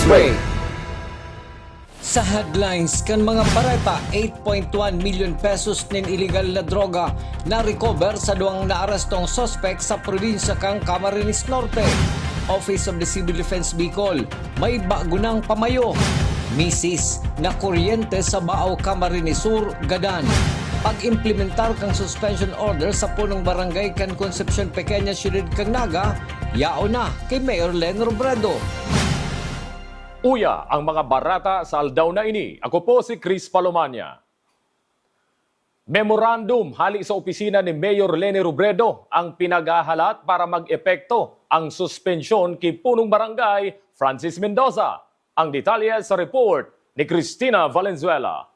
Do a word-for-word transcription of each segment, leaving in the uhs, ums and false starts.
Pre. Sa headlines kan mga bareta, eight point one milyon pesos nin iligal na droga na-recover sa duwang naarestong suspek sa probinsya kan Camarines Norte. Office of the Civil Defense Bicol, may bago nang pamayo. Misis, nakuryente sa Baao, Camarines Sur, gadan. Pag-implementar kan suspension order sa punong barangay kan Concepcion Pequeña, siyudad kan Naga, yaon na kay Mayor Leni Robredo. Uya ang mga bareta sa aldaw na ini. Ako po si Chris Palomania. Memorandum hali sa opisina ni Mayor Leni Robredo ang pinaghahalat para mag-epekto ang suspensyon ki punong barangay Francis Mendoza. Ang detalye sa report ni Christina Valenzuela.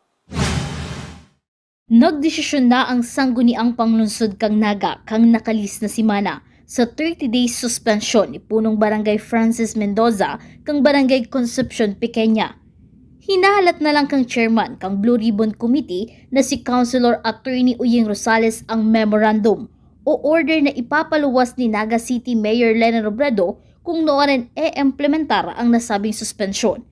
Nagdesisyon na ang Sangguniang Panglungsod kan Naga kan nakalis na semana sa thirty days suspension ni punong barangay Francis Mendoza kan barangay Concepcion Pequeña. Hinahalat na lang kan chairman kan Blue Ribbon Committee na si Councilor Attorney Uying Rosales ang memorandum o order na ipapaluwas ni Naga City Mayor Leni Robredo kung nuarin e-implementar ang nasabing suspensyon.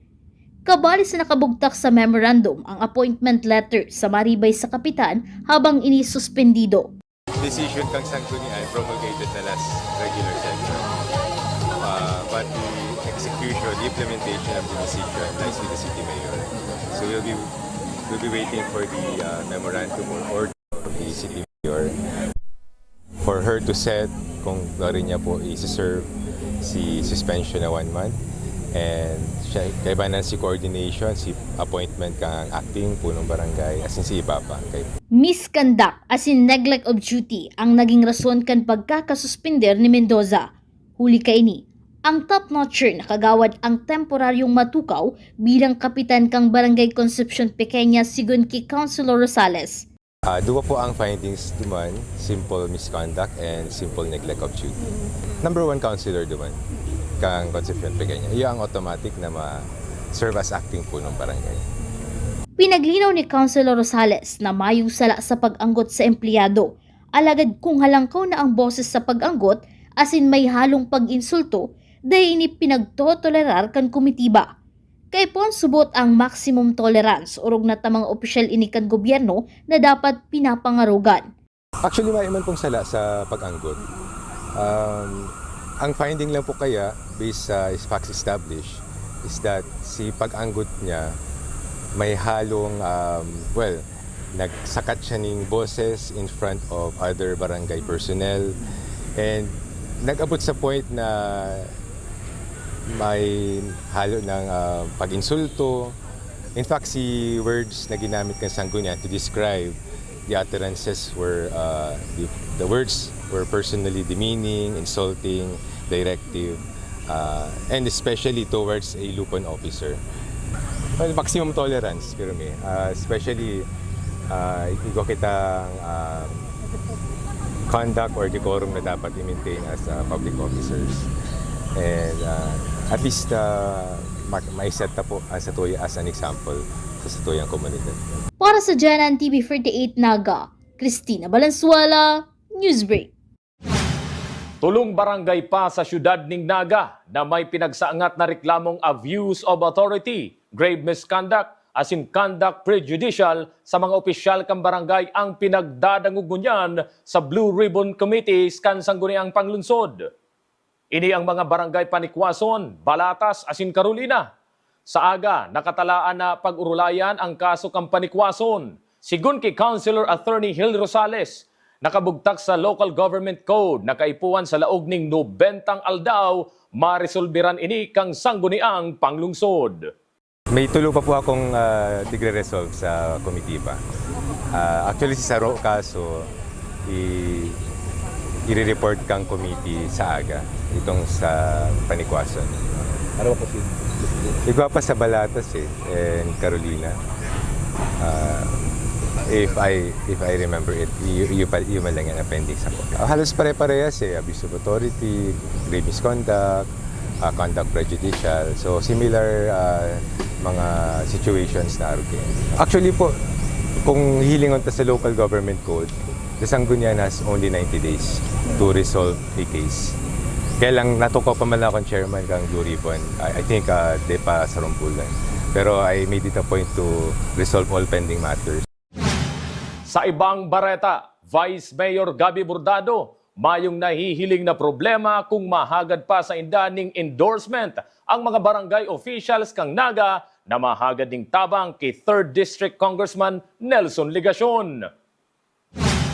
Kabali sa nakabugtak sa memorandum ang appointment letter sa maribay sa kapitan habang ini suspendido. Decision kang Sanggunian promulgated na last regular session. Uh, but the execution, the implementation of the decision lies with the city mayor. So we'll be we'll be waiting for the uh, memorandum or order of the city mayor for her to set kung pwede niya po i-serve si suspension na one month. And siya, kaibanan si coordination, si appointment kang acting punong barangay, as in si iba pa. Kay Misconduct asin neglect of duty ang naging rason kan pagkakasuspender ni Mendoza. Huli kaini, ang top notcher na kagawad ang temporaryong matukaw bilang kapitan kan Barangay Concepcion Pequeña, sigon ki Councilor Rosales. Ah, duwa po ang findings duman, simple misconduct and simple neglect of duty. Number one counselor duman, kang Concepcion Pequeña. Iya ang automatic na ma-serve as acting punong barangay. Pinaglinaw ni Councilor Rosales na mayong sala sa pag-anggot sa empleyado, alagad kung halangkaw na ang boses sa pag-anggot asin may halong pag-insulto, dai ini pinagtotolerar kan komitiba. Kaipuhan subot ang maximum tolerance, orog na ta mga opisyal ini kan gobyerno na dapat pinapangarogan. Actually, mayo man pong sala sa pag-anggot. Um, ang finding lang po kaya, based sa facts established, is that si pag-anggot niya may halong, um, well, nagsakat siya ning boses in front of other barangay personnel. And nag-abot sa point na may halo ng ah, pag-insulto. In fact, si words na ginamit ng Sanggunian to describe the utterances were, uh, the, the words were personally demeaning, insulting, directive, uh, and especially towards a lupon officer. Well, maximum tolerance, pero may, uh, especially uh, igwa kitang uh, conduct or decorum na dapat i-maintain as uh, public officers. And uh, at least uh, ma- maiset ta po ang satuya as an example sa satuyang komunidad. Para sa Janan T V forty-eight Naga, Christina Valenzuela, Newsbreak. Tulong barangay pa sa siyudad ning Naga na may pinagsaangat na reklamong abuse of authority, grave misconduct, asin conduct prejudicial sa mga opisyal kan barangay ang pinagdadangog ngunyan sa Blue Ribbon Committees kan Sangguniang Panglungsod. Ini ang mga barangay Panikwason, Balatas asin Carolina. Sa aga, nakatalaan na pag-orolayan ang kaso kan Panikwason. Sigon ki Councilor Attorney Hil Rosales, nakabugtak sa Local Government Code na kaipuhan sa laog ning nobentang aldaw, maresolberan ini kan Sangguniang Panglungsod. May tulo pa po akong ah, tigre-resolve sa komitiba. Ah, actually, si saro kaso, i- i-report kang committee sa aga, itong sa Panikwason. Ano po si Igwa pa sa Balatas eh, and Carolina. Ah, if I if I remember it, y- yun, pa, yun man lang yan ang pending sa ko. Ah, halos pare-parehas eh, abuse of authority, grave misconduct, ah, conduct prejudicial. So similar ah, mga situations na arugin. Actually po, kung hihilingon ta sa local government code, the Sanggunian has only ninety days to resolve a case. Kaya lang, natukaw pa man lang akong chairman kang Blue Ribbon. I, I think, ah, di pa sarong bulan. Pero I made it a point to resolve all pending matters. Sa ibang bareta, Vice Mayor Gabby Bordado, mayong nahihiling na problema kung mahagad pa sa inda ning endorsement ang mga barangay officials kang Naga na mahagad ning tabang ki third District Congressman Nelson Legacion.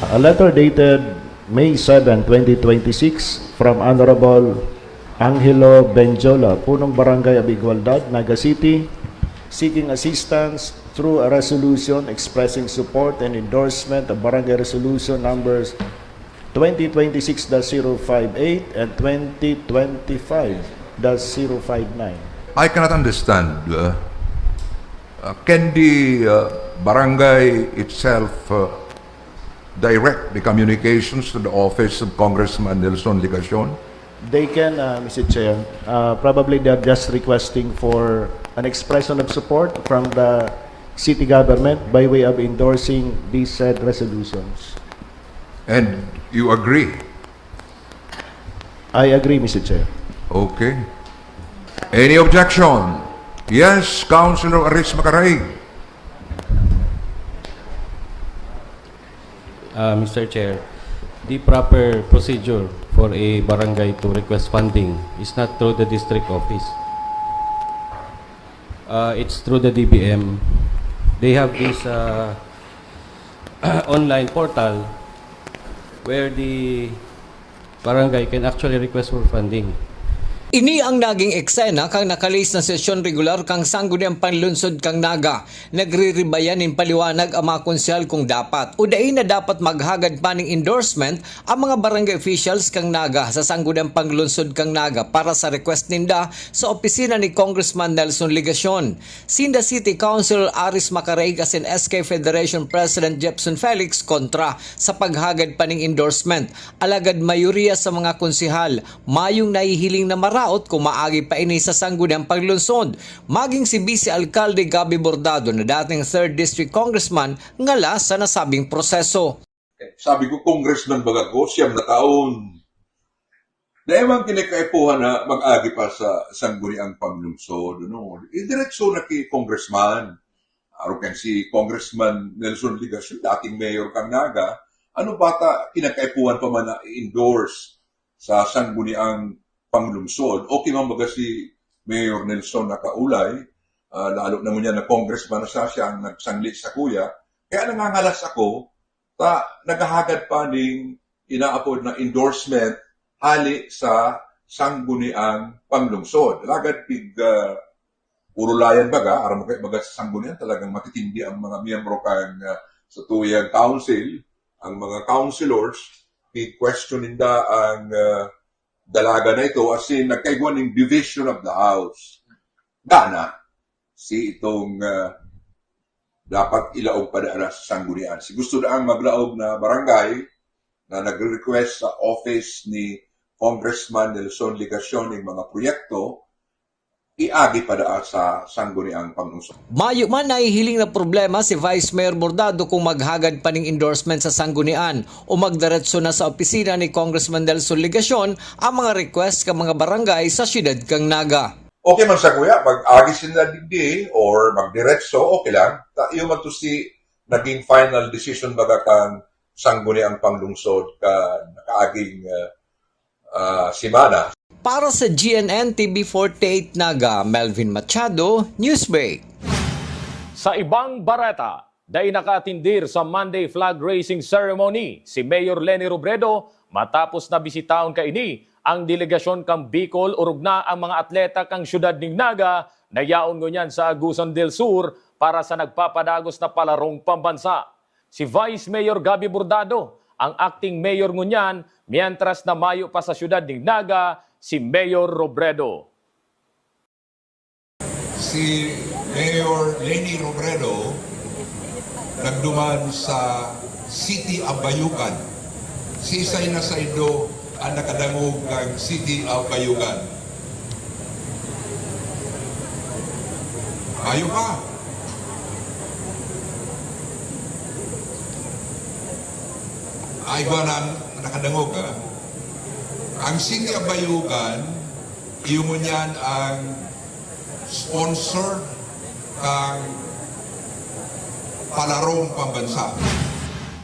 A letter dated May seven, twenty twenty-six, from Honorable Angelo Benjola, Punong Barangay of Igualdad, Naga City, seeking assistance through a resolution expressing support and endorsement of Barangay Resolution Numbers twenty twenty-six dash zero five eight and twenty twenty-five dash zero five nine. I cannot understand. Uh, uh, can the uh, barangay itself uh, direct the communications to the office of Congressman Nelson Legacion? They can, uh, Mister Chair. Uh, probably they are just requesting for an expression of support from the city government by way of endorsing these said resolutions. And you agree? I agree, Mister Chair. Okay. Any objection? Yes, Councilor Aris Macaray. Uh, Mister Chair, the proper procedure for a barangay to request funding is not through the district office. Uh, it's through the D B M. They have this uh, online portal where the barangay can actually request for funding. Ini ang naging eksena kan nakalihis na sesyon regular kan Sangguniang Panlungsod kan Naga. Nagriribayan nin paliwanag ang mga konsehal kung dapat o dai na dapat maghagad pa nin endorsement ang mga barangay officials kan Naga sa Sangguniang Panlungsod kan Naga para sa request ninda sa opisina ni Congressman Nelson Legacion. Sinda City Councilor Aris Macaray asin S K Federation President Jepson Felix kontra sa paghagad pa nin endorsement. Alagad mayoriya sa mga konsehal mayong nahihiling na maraot kung maagi pa ini sa Sangguniang Panlungsod. Maging si Vice Alkalde Gabby Bordado na dating third District Congressman ngala sa nasabing proseso. Sabi ko, "Congressman baga ko, siyam na taon." Dai man kinakaipuhan na mag-agi pa sa Sangguniang Panlungsod, ano? Idiretso na ki Congressman. Arog kan si Congressman Nelson Legacion, dating mayor kan Naga, ano bata kinakaipuhan pa man na i-endorse sa Sangguniang Panlungsod? Okay man baga si Mayor Nelson nakaulay, ah, lalo na ngunyan na congressman na siya, siya ang nagsangli sa kuya. Kaya nangangalas ako, ta naghahagad pa ning inaapod na endorsement hali sa Sangguniang Panlungsod. Alagad pig, ah, urulayan baga, aram mo kay baga sa Sanggunian, talagang matitindi ang mga miyembro kan, ah, sa tuyang council, ang mga councilors, pig-question ninda ang, ah, dalaga na ito, as in, nagkaigwa ning division of the house. Dana, si itong, ah, dapat ilaog pa daan sa Sanggunian. Si gusto daan maglaog na barangay na nagre-request sa office ni Congressman Nelson Legacion ning mga proyekto, iagi pa daan sa Sangguniang Panlungsod. Mayo man nahihiling na problema si Vice Mayor Bordado kung maghagad pa ning endorsement sa Sanggunian o magdiretso na sa opisina ni Congressman Nelson Legacion ang mga request kan mga barangay sa siyudad kan Naga. Okay man sa kuya, mag-agi sila digdi or magdiretso, okay lang. Ta, iyo man to si naging final decision baga kan Sangguniang Panlungsod kan nakaaging, ah, ah, semana. Para sa G N N T V forty-eight Naga, Melvin Machado, Newsbreak. Sa ibang bareta, dai nakaatindir sa Monday flag raising ceremony si Mayor Leni Robredo matapos na bisitahon kaini ang delegasyon kan Bicol, orog na ang mga atleta kan siyudad nin Naga na yaon ngunyan sa Agusan del Sur para sa nagpapadagos na palarong pambansa. Si Vice Mayor Gabby Bordado ang acting mayor ngunyan, mientras na mayo pa sa siyudad nin Naga si Mayor Robredo. Si Mayor Leni Robredo nagduman sa City of Bayucan. Siisay na saindo ang nakadangog kan City of Bayucan? Mayo pa. Ay, ba na nakadangog, ha? Ang City of Bayugan, iyo ngunyan ang sponsor kan palarong pambansa.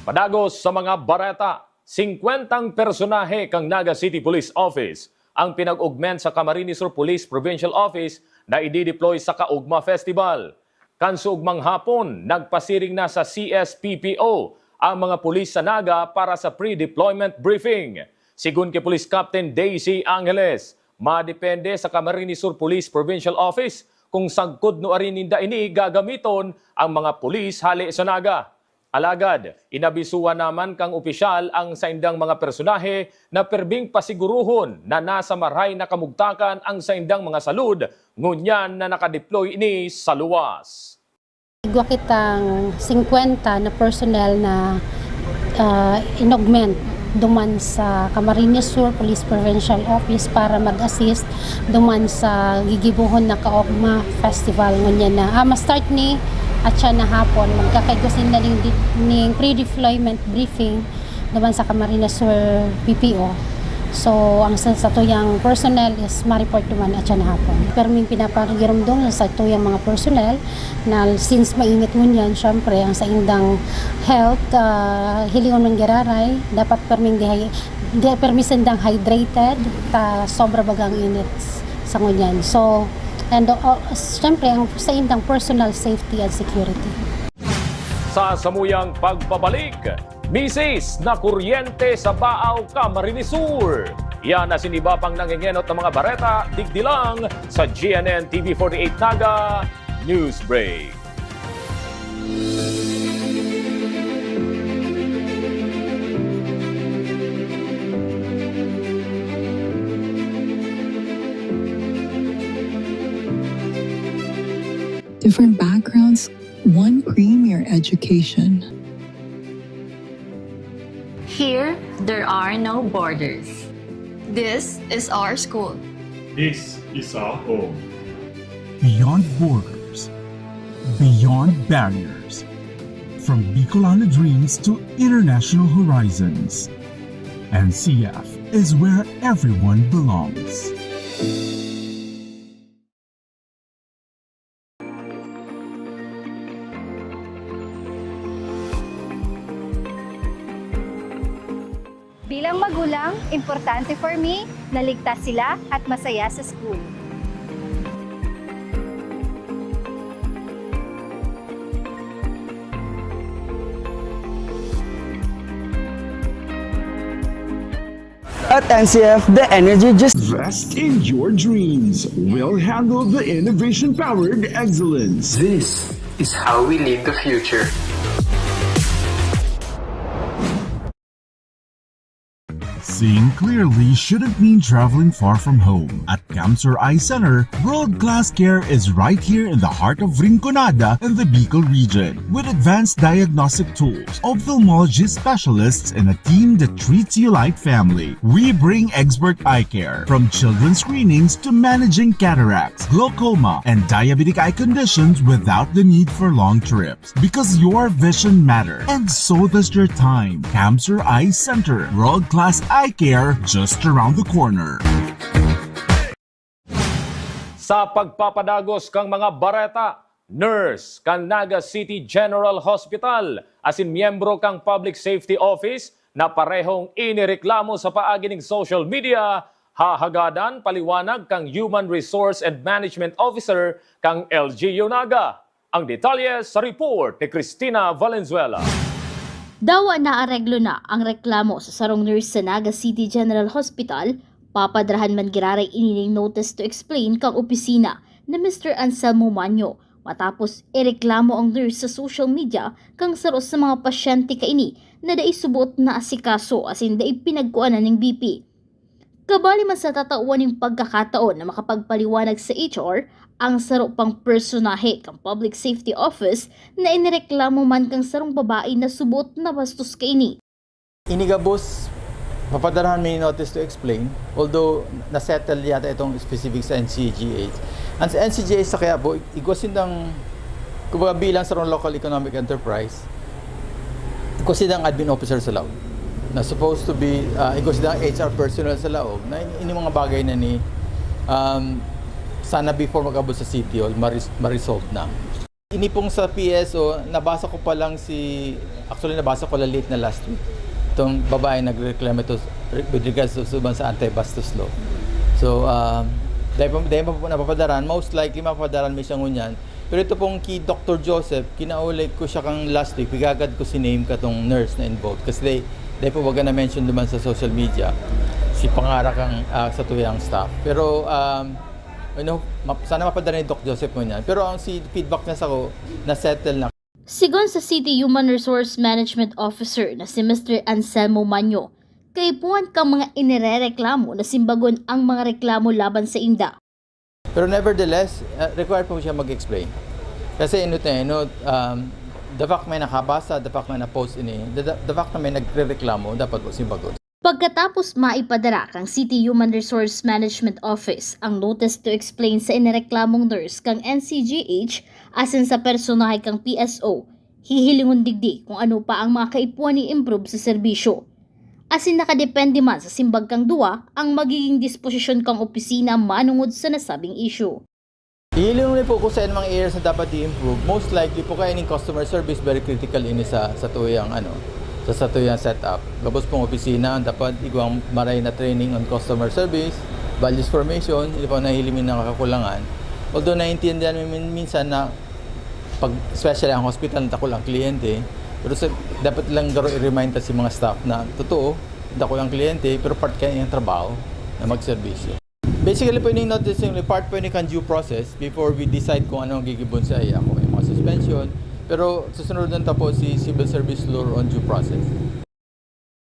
Padagos sa mga bareta, singkwentang personahe kan Naga City Police Office ang pinag-augment sa Camarines Sur Police Provincial Office na idideploy sa Kaugma Festival. Kan suugmang hapon, nagpasiring na sa C S P P O ang mga pulis sa Naga para sa pre-deployment briefing. Sigon ki Police Captain Daisy Angeles, madepende sa Camarines Sur Police Provincial Office kung sagkod nuarin ninda ini gagamiton ang mga pulis hale sa Naga. Alagad, inabisuhan naman kan opisyal ang saindang mga personahe na perbing pasigurohon na nasa maray na kamugtakan ang saindang mga salud ngunyan na nakadeploy ini sa luwas. Igwa kitang singkwenta na personnel na, ah, inaugment duman sa Camarines Sur Police Provincial Office para mag-assist duman sa gigibohon na Kaugma Festival ngunyan na, ah, ma-start ni atyan na hapon. Magkakaigwa sinda ning, ning pre-deployment briefing duman sa Camarines Sur P P O. So, ang sa, satuyang personnel is ma-report duman atyan na hapon. Perming pinapagirumdom sa satuyang mga personnel na since mainit ngunyan, syempre, ang saindang health, ah, hilingon man giraray, dapat perming dihay-, di, permi sindang hydrated, ta sobra bagang init sa ngunyan. So, and, uh, syempre, ang saindang personal safety and security. Sa samuyang pagbabalik, misis na kuryente sa Baao, Camarines Sur. Yan asin iba pang nanginghenot na mga bareta, digdi lang sa G N N T V forty-eight Naga News Break. Different backgrounds, one premier education. Here, there are no borders. This is our school. This is our home. Beyond borders, beyond barriers, from Bicolano dreams to international horizons, N C F is where everyone belongs. Bilang magulang, importante for me na ligtas sila at masaya sa school. At N C F, the energy just Invest in your dreams. We'll handle the innovation-powered excellence. This is how we lead the future. Seeing clearly shouldn't mean traveling far from home. At Camsur Eye Center, world-class care is right here in the heart of Rinconada and the Bicol region. With advanced diagnostic tools, ophthalmology specialists, and a team that treats you like family, we bring expert eye care, from children's screenings to managing cataracts, glaucoma, and diabetic eye conditions without the need for long trips. Because your vision matters, and so does your time. Camsur Eye Center, world-class eye care just around the corner. Sa pagpapadagos kan mga bareta, nurse kan Naga City General Hospital asin miyembro kan Public Safety Office na parehong inireklamo sa paagi nin social media, hahagadan paliwanag kan Human Resource and Management Officer kan L G U Naga. Ang detalye sa report ni Christina Valenzuela. Dawa naareglo na ang reklamo sa sarong nurse sa Naga City General Hospital, papadrahan man giraray ini ning notice to explain kan opisina ni Mister Anselmo Manyo, matapos ireklamo ang nurse sa social media kan saro sa mga pasyente kaini na dai suboot naasikaso asin dai pinagkuanan ning B P. Kabali man sa tatawan ning pagkakataon na makapagpaliwanag sa H R ang saro pang personahe kan Public Safety Office na inireklamo man kan sarong babae na suboot na bastos kaini. Ini gabos, papadarahan may notice to explain, although nasettle yata itong specific sa N C G H. Ang sa N C G H sa Quiapo, igwa sindang, kumbaga, bilang sarong local economic enterprise, igwa sindang admin officer sa laog. Na supposed to be, ah, igwa sila H R personnel sa laog, na ini, ini mga bagay na ni, um, sana before mag-abot sa City Hall, mares-, ma-resolve na. Ini pong sa P S O, nabasa ko pa lang si, actually, nabasa ko lang late na last week. Itong babae nagreklamo ito with regards to, sa anti-bastos law. So, um, dahil pa, dahil pa po napapadaran, most likely mapapadaran mi siya ngunyan. Pero ito pong ki Doktor Joseph, kinaulay ko siya kang last week, pigagad ko si name katong nurse na involved. Kasi dai, dai po baga na-mention duman sa social media, si pangara kang, ah, sa tuyang staff. Pero, um, you know, map-, sana mapadara ni Doc Joseph ngunyan. Pero ang si feedback niya sako, na-settle na. Sigon sa City Human Resource Management Officer na si Mister Anselmo Manyo, kaipuhan kang mga inirereklamo na simbagon ang mga reklamo laban sa inda. Pero nevertheless, ah, required po siya mag-explain. Kasi, ano to, eh, no, um, the fact may nakabasa, the fact may na-post ini, the, the, the fact na may nagrereklamo, dapat po simbagon. Pagkatapos maipadara kang City Human Resource Management Office ang notice to explain sa inireklamong nurse kang N C G H asin sa personahe kang P S O, hihilingon digdi kung ano pa ang mga kaipuhan i-improve sa serbisyo. Asin nakadepende man sa simbag kang duwa ang magiging disposisyon kang opisina manongod sa nasabing issue. Hihilingon po kung saan mga areas na dapat i-improve. Most likely po kaya ning customer service, very critical ini sa, sa tuyang, ano, sa, sa tuyang setup. Gabos pong opisina, dapat igwang maray na training on customer service, values formation, hindi pa nahihiling mi na kakulangan. Although naiintindihan mi min-, minsan na pag, especially ang hospital, dakul ang kliyente, pero sa, dapat lang garo i-remind ta si mga staff na totoo, dakul ang kliyente, pero part kayo ng trabaho na magserbisyo. Basically po, ini notice yung part po ini kan due process before we decide kung ano ang gigibon sa iya, kung may mga suspension. Pero susunod lang ta po si civil service law on due process.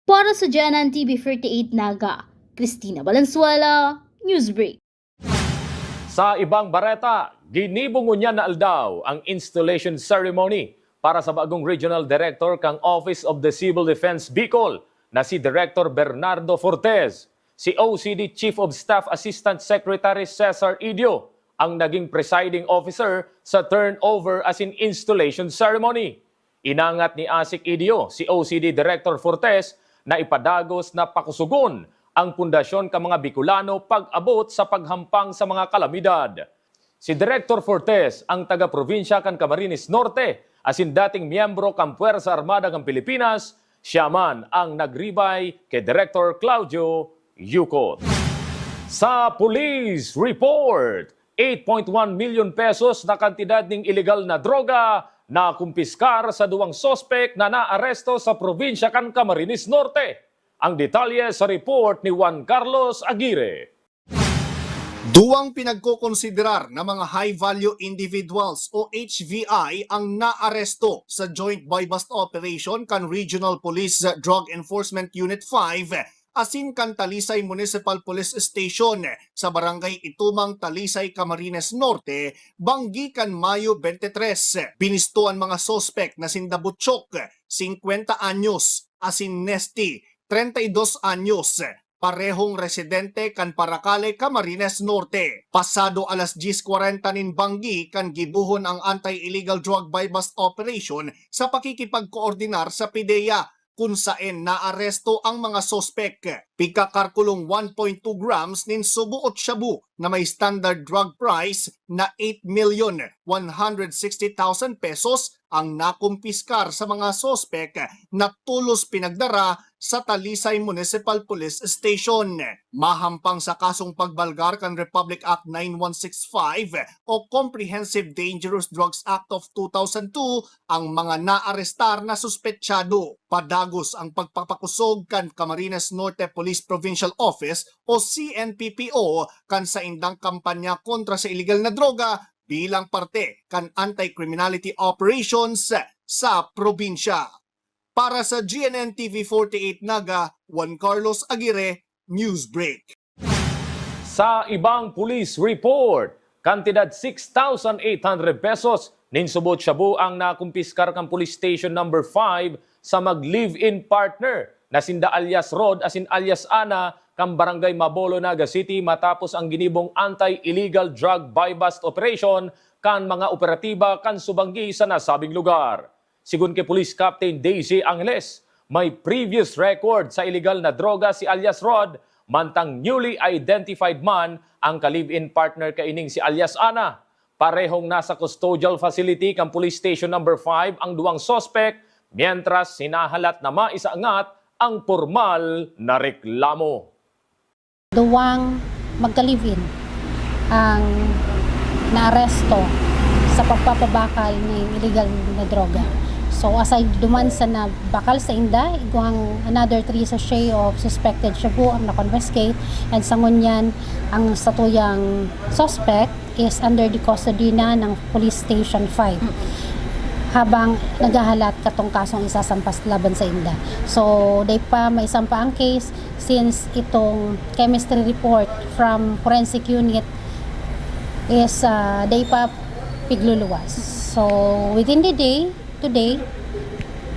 Para sa G N N T V forty-eight Naga, Christina Valenzuela, Newsbreak. Sa ibang bareta, ginibo ngunyan na aldaw ang installation ceremony para sa bagong Regional Director kan Office of the Civil Defense Bicol na si Director Bernardo Fortes. Si O C D Chief of Staff Assistant Secretary Cesar Idio ang naging presiding officer sa turnover asin installation ceremony. Inangat ni Asik Idio si O C D Director Fortes na ipadagos na pakusugon ang pundasyon kan mga Bicolano pag-abot sa paghampang sa mga kalamidad. Si Director Fortes, ang taga-probinsya kan Camarines Norte, asin dating miyembro kan Puwersa Armada kan Pilipinas, siya man ang nagribay kay Director Claudio Yucot. Sa police report, eight point one milyon pesos na kantidad ning ilegal na droga na kumpiskar sa duwang suspek na naaresto sa probinsya kan Camarines Norte. Ang detalye sa report ni Juan Carlos Aguirre. Duwang pinagkokonsiderar na mga high-value individuals o H V I ang naaresto sa joint buy-bust operation kan Regional Police Drug Enforcement Unit five asin kan Talisay Municipal Police Station sa Barangay Itumang, Talisay, Camarines Norte, banggi kan Mayo twenty-three. Binisto an mga suspek na sinda Butchok, singkwenta anyos, asin Nesty, treinta y dos anyos, parehong residente kan Paracale, Camarines Norte. Pasado alas dyes kwarenta nin banggi kan gibohon ang anti-illegal drug buy-bust operation sa pakikipagkoordinar sa PDEA, kun saen naaresto ang mga suspek. Pigkakarkulong one point two grams nin subo o shabu na may standard drug price na eight million one hundred sixty thousand pesos ang nakumpiskar sa mga suspek na tolos pinagdara sa Talisay Municipal Police Station. Mahampang sa kasong pagbalgar kan Republic Act nine one six five o Comprehensive Dangerous Drugs Act of two thousand two ang mga naarestar na suspetsado. Padagos ang pagpapakusog kan Camarines Norte Police Provincial Office o C N P P O kan saindang kampanya kontra sa iligal na droga bilang parte kan anti-criminality operations sa probinsya. Para sa G N N T V forty-eight Naga, Juan Carlos Aguirre, Newsbreak. Sa ibang police report, kantidad six thousand eight hundred pesos nin subo o shabu ang nakumpiskar kan Police Station Number five sa mag-live-in partner na sinda alias Rod asin alias Ana kan Barangay Mabolo, Naga City, matapos ang ginibong anti-illegal drug buy-bust operation kan mga operatiba kan subanggi sa nasabing lugar. Sigon ki Police Captain Daisy Angeles, May previous record sa iligal na droga si alias Rod, mantang newly identified man ang ka-live-in partner kaining si alias Ana. Parehong nasa custodial facility kan Police Station Number five ang duwang suspek, mientras hinahalat na maisaangat ang pormal na reklamo. Duwang magka-live-in ang naaresto sa pagpapabakal nin iligal na droga. So, aside duman sa nabakal sainda, igwang another three sachet of suspected shabu ang na-confiscate, and sa ngunyan, ang satuyang suspect is under the custody na ng Police Station five, habang naghahalat katong kasong isasampas laban sainda. So, dai pa maisampa ang case since itong chemistry report from forensic unit is, ah, dai pa pigluluwas. So, within the day, today,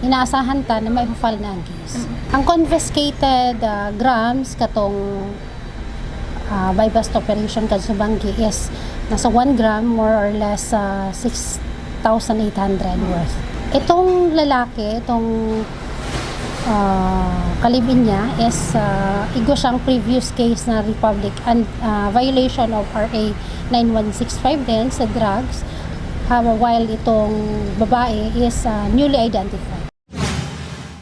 inaasahan ta na mai-file na ang case. Ang confiscated, ah, grams katong, ah, buy-bust operation kan Subanggi is nasa one gram, more or less, ah, six thousand eight hundred worth. Itong lalaki, itong, ah, ka-live-in niya is, ah, igwa siyang previous case na Republic and, ah, violation of R A nine one six five din sa drugs, ha, while itong babae is, ah, newly identified.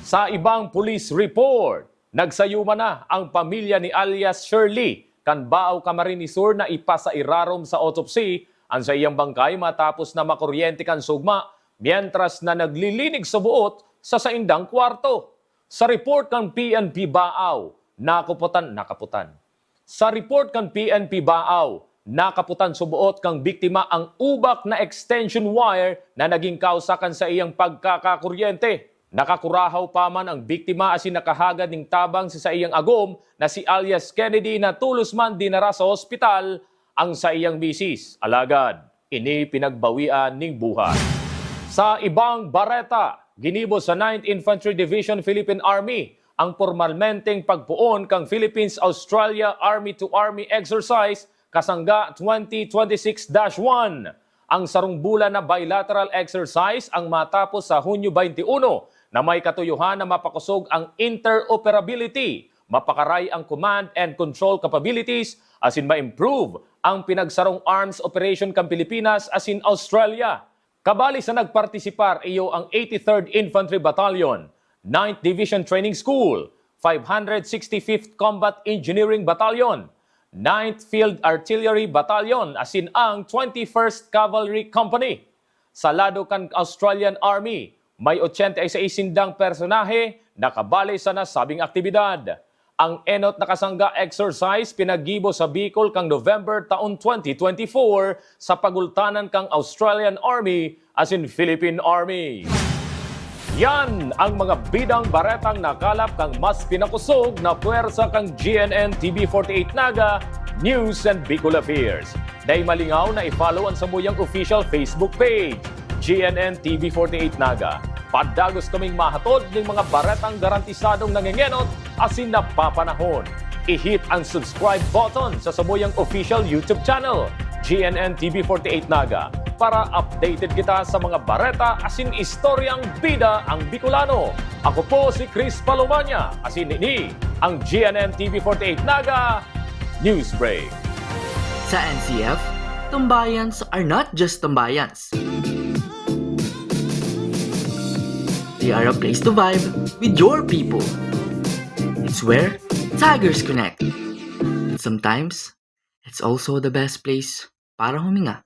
Sa ibang police report, nagsayuma na ang pamilya ni alias Shirley kan Baao, Camarines Sur na ipasairarom sa autopsy an saiyang bangkay matapos na makuryente kan sugma, mientras na naglilinig sa buot sa saindang kwarto. Sa report kan P N P Baao, nakaputan, nakaputan. Sa report kan P N P Baao, nakaputan sa buot kan biktima ang ubak na extension wire na naging kausa kan saiyang pagkakakuryente. Nakakurahaw pa man ang biktima asin nakahagad nin tabang sa saiyang agom na si alias Kennedy na tolos man dinara sa ospital ang saiyang misis. Alagad, ini pinagbawian nin buhay. Sa ibang bareta, ginibo sa Ninth Infantry Division Philippine Army ang pormalmenteng pagpoon kan Philippines-Australia Army-to-Army Exercise Kasangga twenty twenty-six dash one. Ang sarong bulan na bilateral exercise ang matapos sa Hunyo twenty-one na may katuyohan na mapakosog ang interoperability, mapakaray ang command and control capabilities, asin ma-improve ang pinagsarong arms operation kan Pilipinas asin Australia. Kabali sa nagpartisipar iyo ang eighty-third Infantry Battalion, Ninth Division Training School, five hundred sixty-fifth Combat Engineering Battalion, Ninth Field Artillery Battalion asin ang twenty-first Cavalry Company. Sa lado kan Australian Army, may ochenta y seis sindang personahe na kabali sa nasabing aktibidad. Ang enot na kasangga exercise pinaggibo sa Bicol kan November taon twenty twenty-four sa pagultanan kan Australian Army asin Philippine Army. Yan ang mga bidang baretang nakalap kan mas pinakosog na pwersa kan G N N T V forty-eight Naga News and Bicol Affairs. Dai malingaw na i-follow an samuyang official Facebook page, G N N T V forty-eight Naga. Padagos kaming mahatod ning mga baretang garantisadong nangengenot asin napapanahon. I-hit ang subscribe button sa samuyang official YouTube channel, G N N T V forty-eight Naga, para updated kita sa mga bareta asin istoryang bida ang Bicolano. Ako po si Chris Palomania, asin ini ang G N N T V forty-eight Naga News Break. Sa N C F, tambayans are not just tambayans. They are a place to vibe with your people. It's where Tigers connect. And sometimes, it's also the best place para huminga.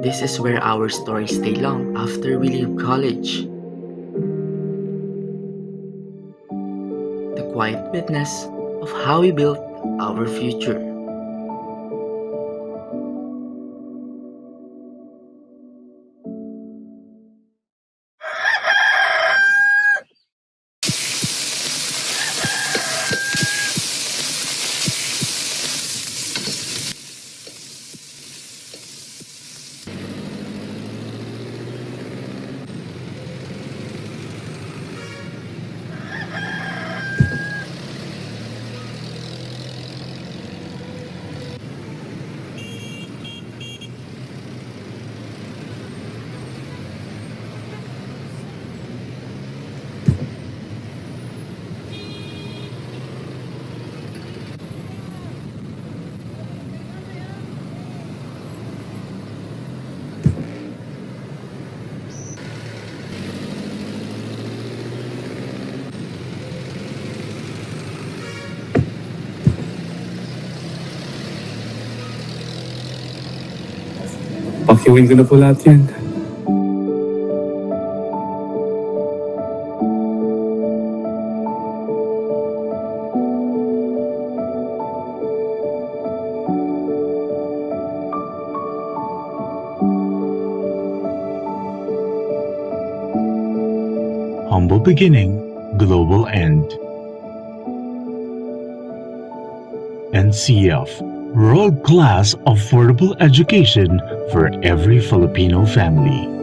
This is where our stories stay long after we leave college. The quiet witness of how we built our future. Gawin ko na po lahat yan. Humble beginning, global end. N C F, world-class affordable education for every Filipino family.